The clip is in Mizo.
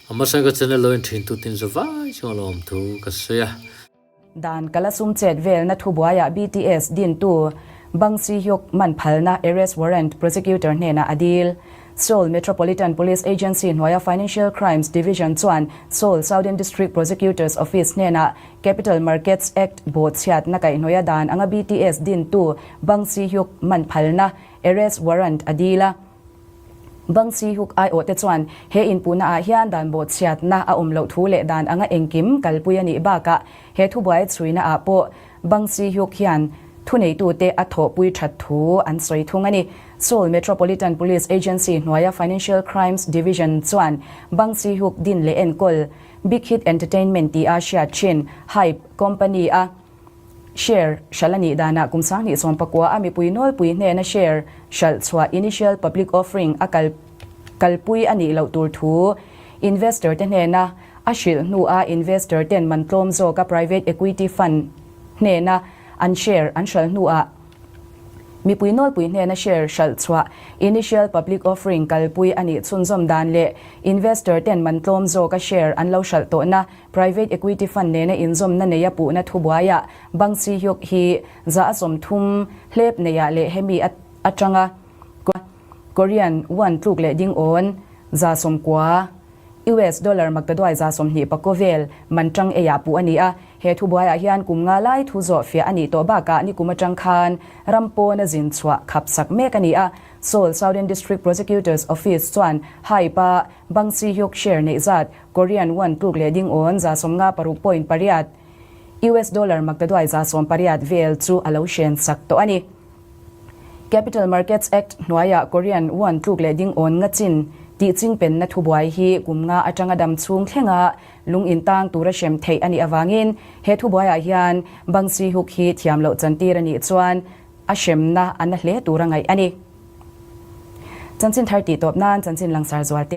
Amasa ka channel lo en thin tu tin zavai chunga lo awm thu ka sawi a. Dan kala sum chet velna thubuaiah BTS dintu Bang Si-hyuk man phalna arrest warrant prosecutor hnenah a dil. Seoul Metropolitan Police Agency hnuaia Financial Crimes Division chuan Seoul Southern District Prosecutor's Office hnenah Capital Markets Act bawhchhiatna kaihhnawih a dan anga BTS dintu Bang Si-hyuk man phalna arrest warrant a dil a. Bang Si-hyuk aiawhte chuan he inpuhna ah hian dan bawhchhiatna a awm loh thu leh dan anga engkim kalpui a nih bakah he thubuai chhuina ah pawh Bang Si-hyuk hian thuneitute a thawhpui that thu an sawi thung a ni. Seoul Metropolitan Police Agency hnuaia Financial Crimes Division chuan Bang Si-hyuk din leh enkawl Big Hit Entertainment tia hriat thin Hybe company a Share hralh a nih danah kum 2019 a mipui nawlpui hnena share hralh chhuah initial public offering a kal kalpui a nih loh tur thu investor te hnena a hrilh hnua investor ten man tlawm zawka private equity fund hnena an share an hralh hnuah Mipui nawlpui hnena share hralh chhuah, initial public offering, kalpui a nih chhunzawm dan leh investor ten man tlawm zawka share an lo hralh tawhna private equity fund nena inzawmna neia puhna thubuaiah Bang Si-hyuk hi 30% hlep neiah leh hemi atanga Korean won tluk leh ding awn 90% US dollar maktaduai 20 pakaw vel man tang eiah puh a ni a. He thubuaiah hian kum nga lai thu zawh fiah a nih tawh bakah nikum atang khan ram pawn a zin chhuah khap sak mek a ni a. Seoul Southern District Prosecutor's Office chuan Hype-a Bang Si-hyuk share neih zat Korean won tluk leh ding awn 56.8 US dollar maktaduai 80% vel chu a lo hren sak tawh a ni. Capital Markets Act hnuaiah Korean won tluk leh ding awn nga chin tih chingpenna thubuai hi kum nga atanga dam chhung thlenga lung intang tura hrem theih a nih avangin he thubuaiah hian Bang Si-hyuk hi thiam loh chantir a nih chuan a hremna a na hle tura ngaih a ni. Chanchin thar tih tawp nan chanchin langsar zual te.